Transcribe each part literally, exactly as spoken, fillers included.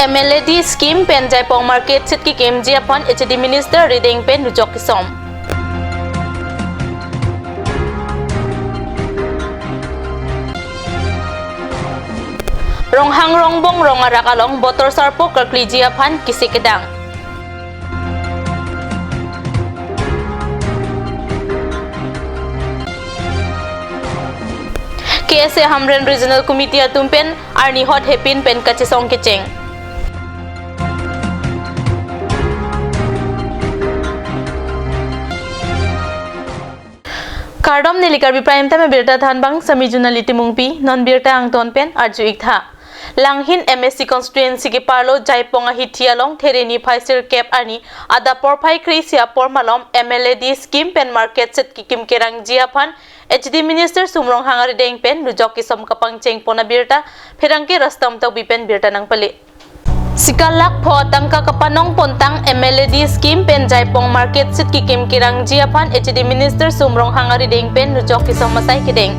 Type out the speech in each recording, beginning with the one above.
M L A D scheme pen Jaipong market shed kekimji aphan H A D minister arideng pen rujok kesom. Ronghang Rongbong rong arak along botor sarpo karkliji aphan kisi kedang. K S A Hamren Regional Committee atum pen arni hot hepin pen kachesong kecheng. Kardom, neli Karbi Prime Time abirta than bang sami Junali Timungpi, non birta angton pen arju iktha. Langhin M A C constituency keparlo Jaipong ahithi along There niphai sirkep arni adap porphai kre-isi apor malom M L A D scheme pen market shed kekim kerangji aphan H A D minister Sum Ronghang arideng pen rujok kesom kapangcheng pon abirta pherangke Rastam Tokbi pen birta nangpale. Sikal lakh pho atangka kapanong pontang M L A D scheme pen Jaipong market shed kekim kerangji aphan H A D minister Sum Ronghang arideng pen rujok kesom asai kedeng.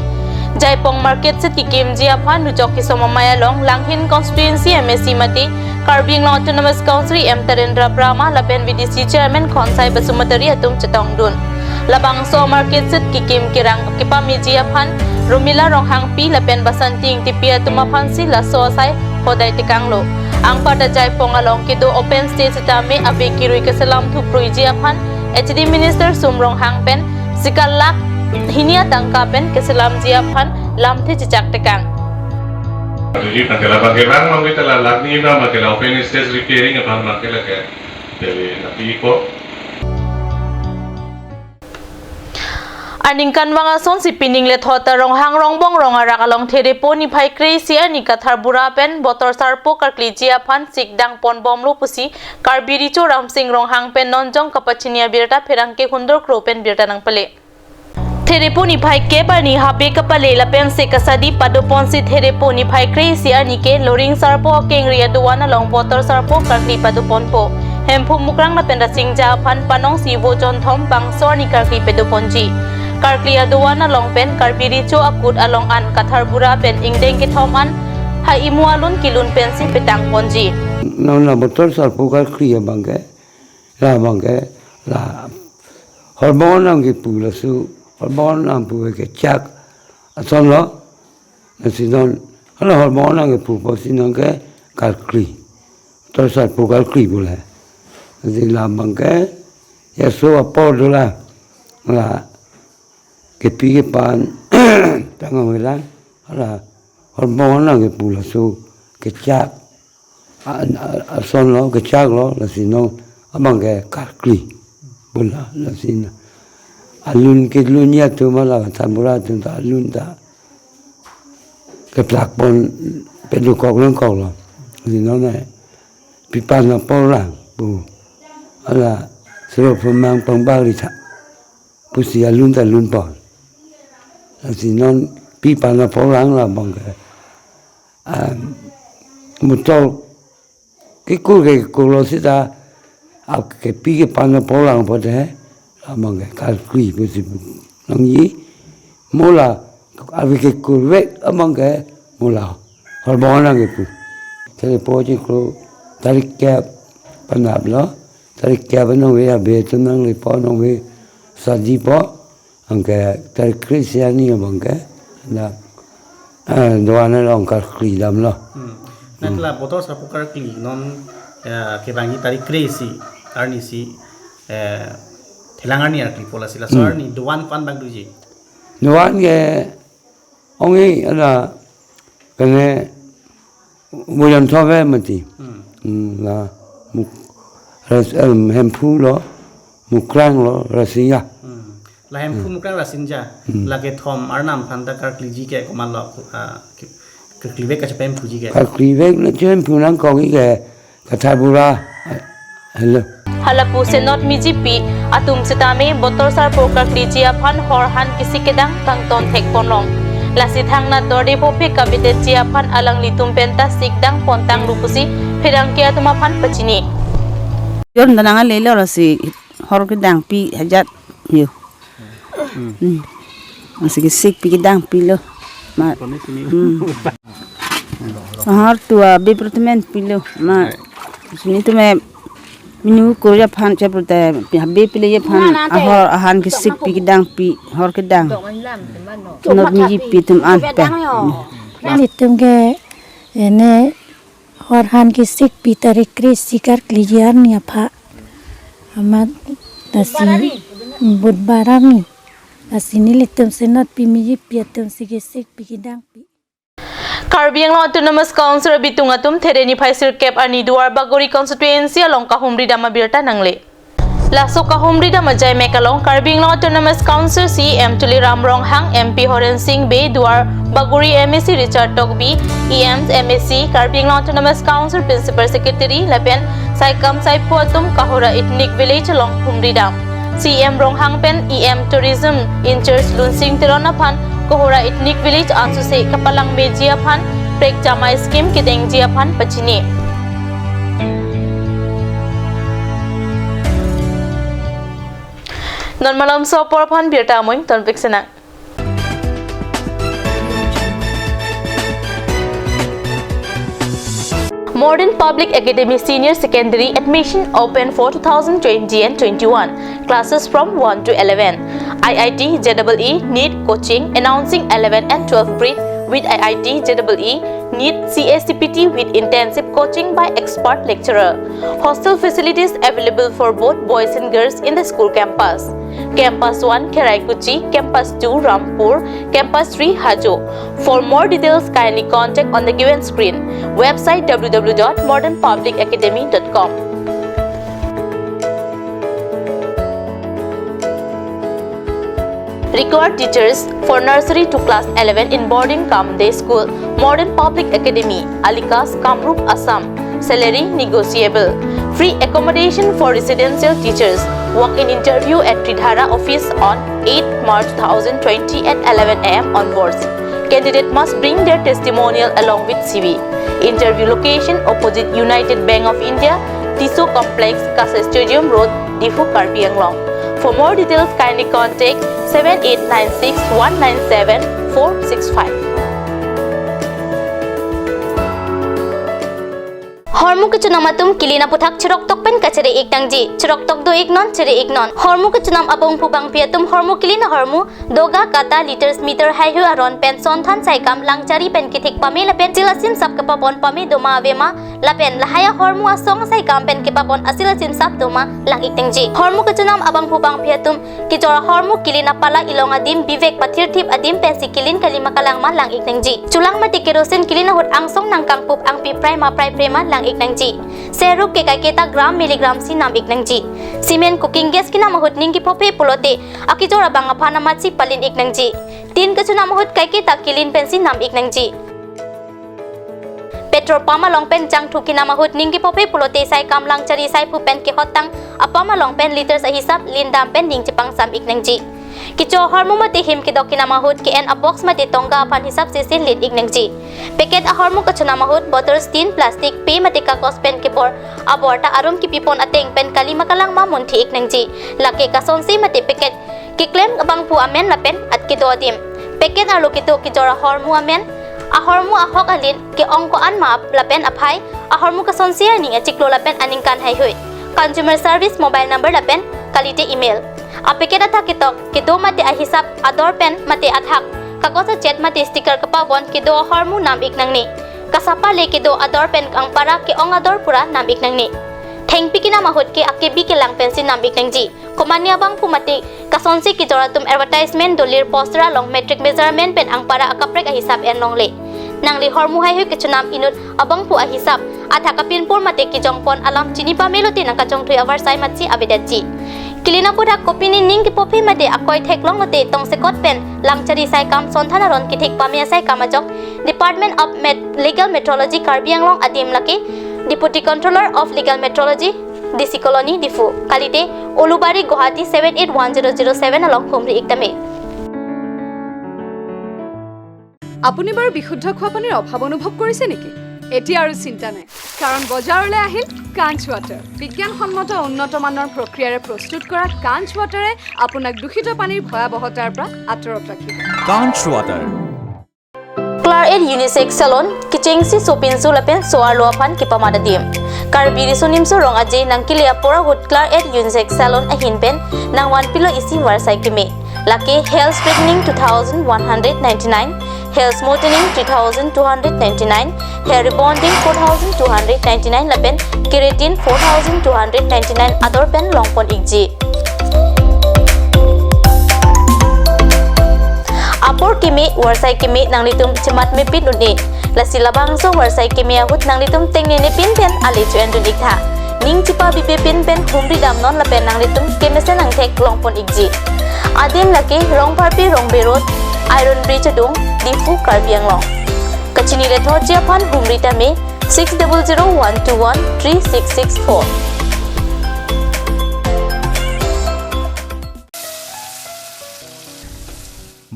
Jaipong market shed kekimji aphan rujok kesom amei along Langhin constituency M A C mate Karbi Anglong Autonomous Council M Tarendra Brahma lapen V D C chairman Khonsai Basumatary atum chetongdun. Labangso market shed kekim kerang kepameji aphan Romila Ronghangpi lapen Basanti Ingtipi atum aphansi laso asai hodai tekanglo. Anparta Jaipong along kedo open stage sitame ave kerui keselam thupruiji aphan H A D minister Sum Ronghang pen sikal lakh hini atangka pen keselamji aphan lamthe chechak tekang. Jadi, abangke labang, abangke la lakh hini abangke la open stage repairing abang abangke lake. Jadi, napi ko. Aningkanvang asonsi pining lethot ta Ronghang Rongbong rong arak along Therepo niphai kre-isi arni Kathar Bura pen botor sarpo karkliji aphan sikdang ponbomlo pusi Karbi Recho Ramsing Ronghang pen nonjong kapachini abirta pherangke Hundor Kro pen birta nangpale. Therepo niphai kep arni habe kapale lapensi kasadi padoponsi Therepo niphai kre-isi arni ke Loring sarpo akengri adovan along botor sarpo karkli padoponpo. Hemphu Mukrang lapen Rasingja aphan panongsi vo jonthom bangso arni karkli padoponji. Karkli adovan along pen Karbi Recho akut along an Kathar Bura pen ingdeng kethom an ha imu alun kelun pensi petangponji. Nang na botor sarpo karkli abangke, la abangke, la horbong nangkepu laso, horbong nangpu kechak asonlo. Lasi non, hala horbong nangkepu pusi nangke karkli. Botor sarpo karkli pu le. Lasi la abangke, yaso apor dola. La kepi kepan, tangam welang, hala horbong nangkepu laso, kechak. A-, a-, asonlo, kechaklo, lasi non abangke karkli. Bula, lasi non. Alun kelun atum hala Kathar Bura atum ta alun ta keplakpon pedukok lengkoklo. Lasi non, eh, pipan apor lang pu. Hala sero pemang pangbak ri tha. Pusi alun ta lunpon. Lasi non pipan apor lang la abangke. Ah, motor kekur kekurlo seta, ah, kepi kepan apor lang pote, abangke karkli pusi nangji, mo la ave kekurvek abangke mo la horbong nangkepu. Therepo chiklo tarik kep panaplo, tarik kep nangve ave atum nanglepo, nangve sadipo. Anke tarik kre-isi arni abangke, na, eh, dovan along karkli damlo. Hmm. Nat la botor sarpo karkli non, eh, kevangji tarik kre-isi arnisi, eh, thelang arni karklipo, lasi laso, hmm, arni dovan ko-an abang doji? Dovan ke ong-e hala kene William Thove mati. Hmm. Hmm, la Muk-, Ras-, em, Hemphu lo, Mukrang lo, Rasingja. Hmm. La Hemphu, hmm, Mukrang, Rasingja. Hmm. La kethom arnam aphan ta karkliji ke komatlo, ah, ke-, karklivek kachepemphuji ke? Karklivek le chepemphu nangkok ke Kathar Bura. Hello. Hala pu senot mijipi atum sitame botor sarpo karkliji aphan horhan kisi kedang kangton thekponlong. Lasi thangnat dorde phope kabitetji aphan alanglitum penta sikdang pontanglo pusi pherangke atum aphan pachini. Jon danang ale lo lasi hor kedangpi hajat yo. Hmm. Lasi kesikpi kedangpilo. Ma-, hmm. Ahor tu abe protemen pilo ma sini tu me minu Korea aphan chapter te abe pile ye aphan ahor ahan kesik pi kedang pi hor kedang. Not miji pi atum an pen. Nelitum ke ene hor han kesik pi tarik kre-isi karkli arni apha. Amat lasi Budbar arni. Lasi nelitum si not pi miji pi atum si kesik pi kedang pi. Karbi Anglong Autonomous Council abitung atum Thereni phai sirkep arni Duar Bagori constituency along kahumri dam abirta nangle. Laso kahumri dam ajai mek along Karbi Anglong Autonomous Council C E M Tuliram Ronghang, M P Horen Sing Bey, Duar Bagori M A C Richard Tokbi, E Ms, M A C, Karbi Anglong Autonomous Council Principal Secretary lapen saikam saiphu atum Kohora Ethnic Village along humri dam. C E M Ronghang pen E M Tourism in-charge Lunsing Teron aphan Kohora Ethnic Village ansose kapalang meji aphan prekjamai scheme kedengji aphan pachini. Non malomso apor aphan birta amoing tonpik senang. Modern Public Academy Senior Secondary admission open for two thousand twenty and twenty-one. Classes from one to eleven. I I T J E E, NEET coaching announcing eleven and twelve breed with I I T J E E, NEET C A C P T with intensive coaching by expert lecturer. Hostel facilities available for both boys and girls in the school campus. Campus one, Kheraikichi, Campus two, Rampur, Campus three, Hajo. For more details, kindly contact on the given screen. Website W W W dot modern public academy dot com. Required teachers for nursery to class eleven in boarding cum day school, Modern Public Academy, Alikas, Kamrup, Assam. Salary negotiable. Free accommodation for residential teachers. Walk-in interview at Tridhara office on eighth March two thousand twenty at eleven A M onwards. Candidate must bring their testimonial along with C V. Interview location opposite United Bank of India, Tisso Complex, Kasa Stadium Road, Diphu, Karbi Anglong. For more details, kindly contact seven eight nine six one nine seven four six five. Hormu kechonam atum kelin aputhak cheroktok pen kachere-ik nangji. Cheroktok do-ik non, chere-ik non. Hormu kechonam abangphu bangphi atum hormu kelin ahormu, doga kata, liters, meter haihui aron pen sonthan saikam langchari pen kethik pame lapen asil asimsap kepapon pame doma avema lapen lahai ahormu asong saikam pen kepapon asil asimsap doma lang-ik nangji. Hormu kechonam abangphu bangphi atum kejor ahormu kelin apala ilong adim bivek pathirthip adim pensi kelin kalima kalangma lang-ik nangji. Chulang mate kerosene kelin ahut angsong nangkangpup angpi prai ma prai prema lang-ik nangji. Seruk ke kaiketa gram milligram si nam-ik nangji. Cement cooking gas kenam ahut ning kephope pulote akejor abang aphan amatsi palin-ik nangji. Tin kechonam ahut kaiketa kelin pensi nam-ik nangji. Petrol pump along pen jangthu kenam ahut ning kephope pulote saikam langchari saiphu pen kehot tang apump along pen liters ahisap lindam pen ning chepangsam-ik nangji. Kecho ahormu mate him kedok kenam ahut ke-en abox mate tongga aphan hisap sese lin-ik nangji. Packet ahormu kechonam ahut bottles, tin, plastic, pe mate kakos pen kebor abor ta arum kepipon ateng pen kalima kalangma munthi-ik nangji. Lake kasonsi mate packet keklem abangphu amen lapen at kedo adim. Packet arlo kedo kejor ahormu amen, ahormu ahok alin, ke-ong ko-an ma lapen aphai, ahormu kasonsi arni achiklo lapen aningkan haihui. Consumer Service mobile number lapen kalite email. A packet athak ketok kedo mate ahisap ador pen mate athak kakos achet mate sticker kepapon kedo ahormu nam-ik nangne. Kasapa le kedo ador pen angpara ke-ong ador pura nam-ik nangne. Thengpi kenam ahut ke akebi kelang pensi nam-ik nangji. Komane abangphu mate kasonsi kejor atum advertisement dolir poster along metric measurement pen angpara akaprek ahisap en longle. Nangli hormu haihui kechonam inut abangphu ahisap athak apinpur mate kejongpon alam chini pame lote nangkachongthui avarsai matsi avedetji. Kelin aputhak kopine ning kephope mate akoi theklong lote tongsekot pen langchari saikam sonthan aron kethik pame asaikam ajok Department of Met-, Legal Metrology Karbi Anglong adim lake Deputy Controller of Legal Metrology, D C Colony, Diphu. Kalite Ulubari, Guwahati seven eight one zero zero seven along humri-ik tame. আপুনি বাৰু বিশুদ্ধ খোৱা পানীৰ অভাৱ অনুভৱ কৰিছে নেকি? এতিয়া আৰু চিন্তা নাই, কাৰণ বজাৰলৈ আহিল কাঞ্চ ৱাটাৰ। বিজ্ঞানসন্মত উন্নত মানৰ প্ৰক্ৰিয়াৰে প্ৰস্তুত কৰা কাঞ্চ ৱাটাৰে আপোনাক দূষিত পানীৰ ভয়াৱহতাৰ পৰা আঁতৰত ৰাখিব। Kanch Water. Clear and Unisex Salon, kechengsi sopinso lapen so-arlo aphan kepamat adim. Karbi Riso Nimso Rong Aje nangkele apor ahut klar-et Unisex Salon ahin pen nangvanpilo isi varsai keme. Lake hair straightening two thousand one hundred ninety-nine, hair smoothening three thousand two hundred ninety-nine, hair rebonding four thousand two hundred ninety-nine lapen keratin four thousand two hundred ninety-nine ador pen longpon ikji. Apor keme, varsai keme nanglitum chematmepin un-e. Lasi labangso varsai keme ahut nanglitum tengnene pin pen ale cho-endun iktha. Ning chepabibe pin pen humri damnon lapen nanglitum kemesen angthek longpon ikji. Adim lake Rongpharpi Rongbe Road, Iron Bridge adung, Diphu, Karbi Anglong. Kachini lethotji aphan humri tame six double zero one two one three six six four.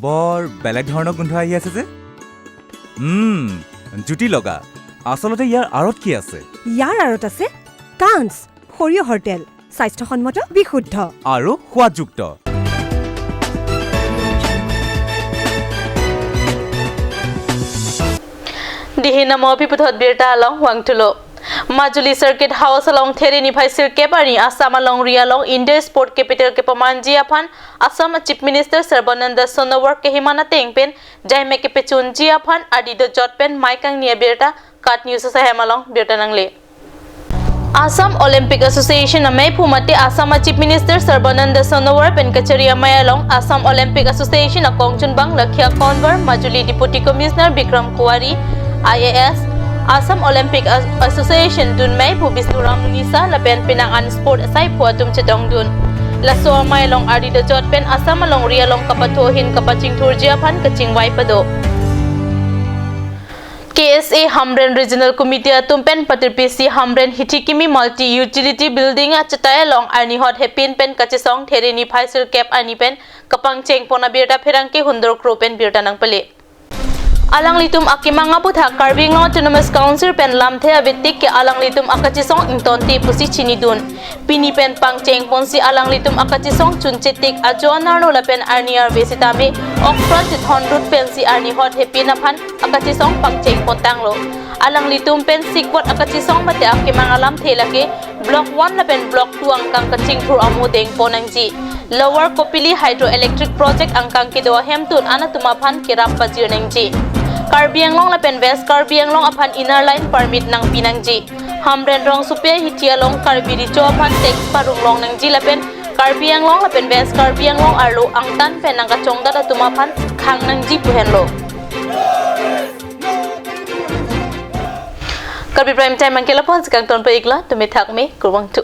বৰ বেলেগ ধৰণৰ গোন্ধ আহি আছে যে। উম, জুতি লগা। আচলতে ইয়াৰ আঁৰত কি আছে? ইয়াৰ আঁৰত আছে কাঞ্চ, সৰিয়হৰ তেল, স্বাস্থ্যসন্মত, বিশুদ্ধ। আৰু সোৱাদযুক্ত। Dihin amo pi puthot birta along vangthulo. Majuli Circuit House along There niphai sirkep arni Assam alongri along India Sport Capital kepamanji aphan Assam Chief Minister Sarbananda Sonowal keheman ateng pen jaimek kepachunji aphan ardi dojot pen mai kangni abirta KAT News ahem along birta nangle. Assam Olympic Association amei phu mate Assam Chief Minister Sarbananda Sonowal pen kachari amei along Assam Olympic Association akongchunbang Lakhia Konwar, Majuli Deputy Commissioner Bikram Kuwari, I A S, Assam Olympic As- Association dunmei phu Bisnuram Nisa lapen penang an sport asai phu atum chetongdun. Laso amei along ardi dojot pen Assam alongri along kapatho ahin kapachingthurji aphan kachingvai pado. K S A Hamren Regional Committee atum pen patirpisi Hamren Hithikimi Multi Utility Building achetai along arni hot hepin pen kachesong There niphai sirkep arni pen kapangchengpon abirta pherangke Hundor Kro pen birta nangpale. Alanglitum akemang aputhak Karbi Anglong Autonomous Council pen lamthe avetik ke alanglitum akachesong ingtonte pusi chinidun. Pini pen pangchengponsi alanglitum akachesong chunchetik ajo anerlo lapen arni arve sitame okpra chethondut pensi arni hot hepin aphan akachesong pangchengpon tanglo. Alanglitum pen sikvot akachesong mate akemang alamthe lake Block one lapen Block two angkang kachingthur amo dengpon nangji. Lower Kopili Hydroelectric Project angkang kedo ahemtun anatum aphan kerap pajir nangji. Karbi Anglong lapen West Karbi Anglong aphan Inner Line Permit nangpi nangji. Hamren rongsopi ahithi along Karbi Recho aphan tax parong long nangji lapen Karbi Anglong lapen West Karbi Anglong arlo angtan pen nangkachongdat atum aphan khang nangji pu henlo. Karbi Prime Time anke lapu-an si kangtonpo iklo, tumi thakme, kurvangthu.